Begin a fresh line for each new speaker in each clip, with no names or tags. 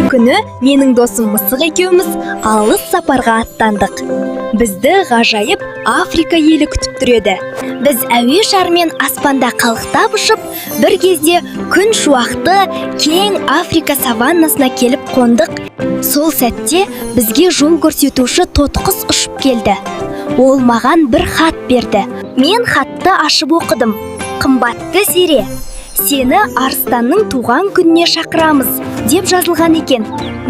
Күні менің досым мысық екеуміз алыс сапарға аттандық. Бізді ғажайып Африка елі күтіп тұр еді. Біз әуе шарымен аспанда қалықтап ұшып, бір кезде күн шуақты кең Африка саваннасына келіп қондық. Сол сәтте бізге жол көрсетуші тотықұс ұшып келді. Ол маған бір хат берді. Мен хатты ашып оқыдым. «Қымбатты Зере, сені арыстанның туған күніне шақырамыз», – деп жазылған екен.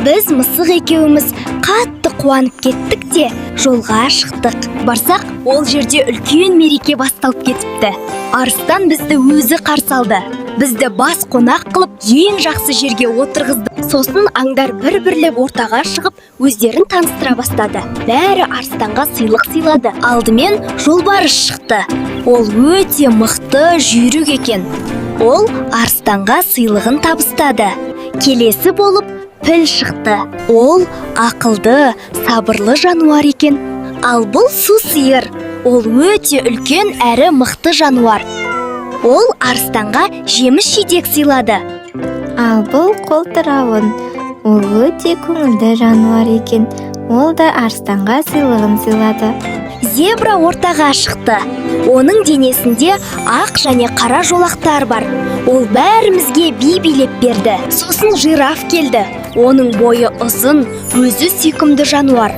Біз мысық екеуміз қатты қуанып кеттік те, жолға шықтық. Барсақ, ол жерде үлкен мереке басталып кетіпті. Арыстан бізді өзі қарсы алды. Бізді бас қонақ қылып, ең жақсы жерге отырғызды. Сосын аңдар бір бірлеп ортаға шығып, өздерін таныстыра бастады. Бәрі арыстанға сыйлық сыйлады. Алдымен жолбарыс шықты. Ол өте мықты, жүйрік екен. Ол арыстанға сыйлығын табыстады. Келесі болып піл шықты. Ол ақылды, сабырлы жануар екен. Ал бұл су сиыр. Ол өте үлкен әрі мықты жануар. Ол арыстанға жеміс жидек сыйлады.
Ал бұл қолтырауын. Ол өте көңілді жануар екен. Ол да арыстанға сыйлығын сыйлады.
Зебра ортаға шықты. Оның денесінде ақ және қара жолақтар бар. Ол бәрімізге би билеп берді. Сосын жираф келді. Оның бойы ұзын, өзі сүйкімді жануар.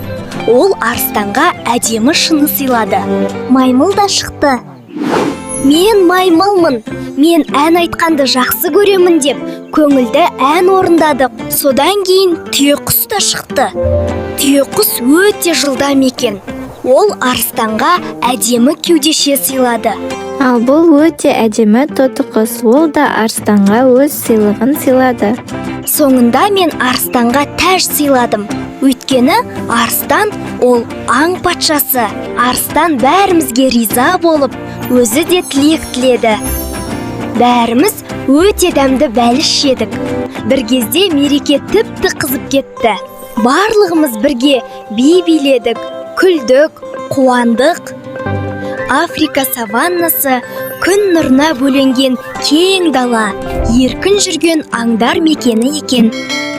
Ол арыстанға әдемі шыны сыйлады. Маймыл да шықты. «Мен маймылмын, мен ән айтқанды жақсы көремін», – деп көңілді ән орындады. Содан кейін түйеқұс та шықты. Түйеқұс өте жылдам екен. Ол арыстанға әдемі кеудеше сыйлады.
Ал бұл өте әдемі тотықұс. Ол да арыстанға өз сыйлығын сыйлады.
Соңында мен арыстанға тәж сыйладым, өйткені арыстан ол аң патшасы. Арыстан бәрімізге риза болып, өзі де тілек тіледі. Бәріміз өте дәмді бәліш жедік. Бір кезде мереке тіпті қызып кетті. Барлығымыз бірге би биледік, күлдік, қуандық. Африка саваннасы – күн нұрына бөленген кең дала, еркін жүрген аңдар мекені екен.